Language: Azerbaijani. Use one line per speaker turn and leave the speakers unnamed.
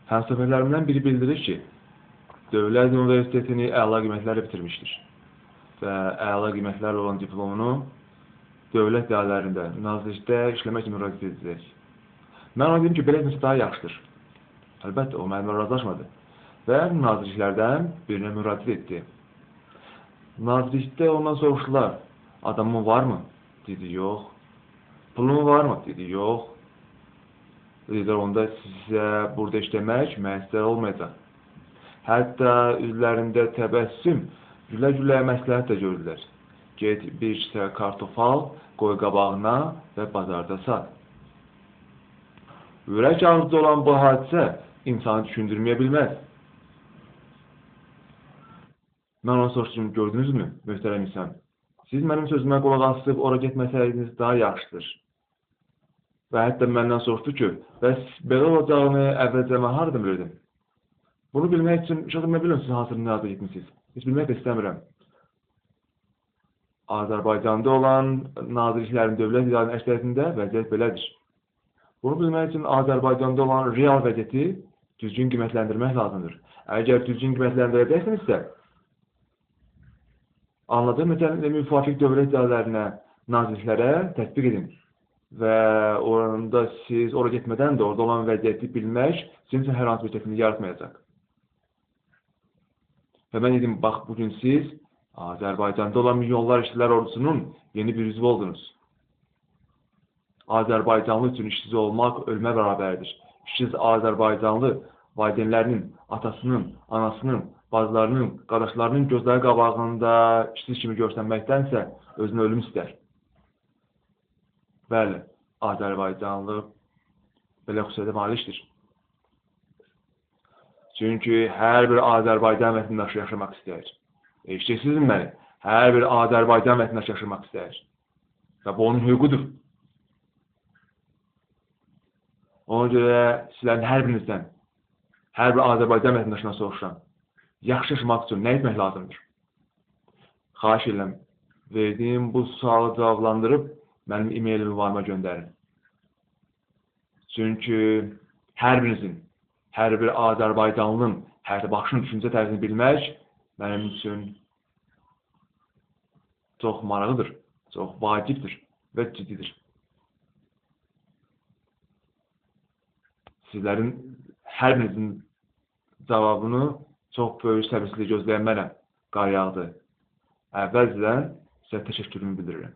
Həmsöhbətlərimdən biri bildirir ki, Dövlət Universitetini əla qiymətlərlə bitirmişdir və əla qiymətlərlə olan diplomunu dövlət idarələrində, nazirlikdə işləmək üçün müraciət edəcək. Mən ona dedim ki, belə etməsi daha yaxşıdır. Əlbəttə, o mənimlə razılaşmadı və nazirliklərdən birinə müraciət etdi. Nazirlikdə ondan soruşdular, adamın varmı? Dedi, yox. Pulun varmı? Dedi, yox. Dedilər, onda sizə burada işləmək müəssər olmayacaq. Hətta üzlərində təbəssüm, gülə-gülə məsləhət də gördülər. Get bir kisə kartof al, qoy qabağına və bazarda sat. Ürək ağrıcı olan bu hadisə insanı düşündürməyə bilməz. Mən ona soruşdum, gördünüzmü, möhtərəm insan? Siz mənim sözümə qulaq asıb ora getməsəydiniz daha yaxşıdır. Və hətta məndən soruşdu ki, bəs belə olacağını əvvəlcə mən harada bilirdim? Bunu bilmək üçün, uşaqlar, mən bilmirəm siz hansı nazirliyə getmisiniz. Heç bilmək də istəmirəm. Azərbaycanda olan nazirliklərin, dövlət idarələrinin əksəriyyətində vəziyyət belədir. Bunu bilmək üçün Azərbaycanda olan real vəziyyəti düzgün qiymətləndirmək lazımdır. Əgər düzgün qiymətləndirəcəksinizsə, anladığım məsələnin müvafiq dövlət idarələrinə, nazirliklərə tətbiq edin. Və oranda siz ora getmədən də orada olan vəziyyəti bilmək sizin üçün hər hansı bir çətinlik yaratmayacaq. Və mən dedim, bax, bugün siz Azərbaycanda olan milyonlar işçilər ordusunun yeni bir üzvü oldunuz. Azərbaycanlı üçün işsiz olmaq ölmə bərabərdir. İşsiz Azərbaycanlı valideynlərinin, atasının, anasının, bacılarının, qardaşlarının gözləri qabağında işsiz kimi görsənməkdənsə özünə ölüm istər. Bəli, Azərbaycanlı belə xüsusiyyətə malikdir. Çünki hər bir Azərbaycan vətəndaşı yaşamaq istəyir. Eşidirsiniz məni? Hər bir Azərbaycan vətəndaşı yaşamaq istəyir. Və bu onun hüququdur. Ona görə sizlərin hər birinizdən, hər bir Azərbaycan vətəndaşından soruşuram. Yaxşı yaşamaq üçün nə etmək lazımdır? Xahiş edirəm, verdiyim bu sualı cavablandırıb mənim e-mailimi varıma göndərin. Çünki hər birinizin, hər bir Azərbaycanlının həyata baxışını, düşüncə tərzini bilmək mənim üçün çox maraqlıdır, çox vacibdir və ciddidir. Sizlərin hər birinizin cavabını çox böyük səbirsizlik gözləyən mənəm, qar yağdı. Əvvəlcədən sizə təşəkkürümü bildirirəm.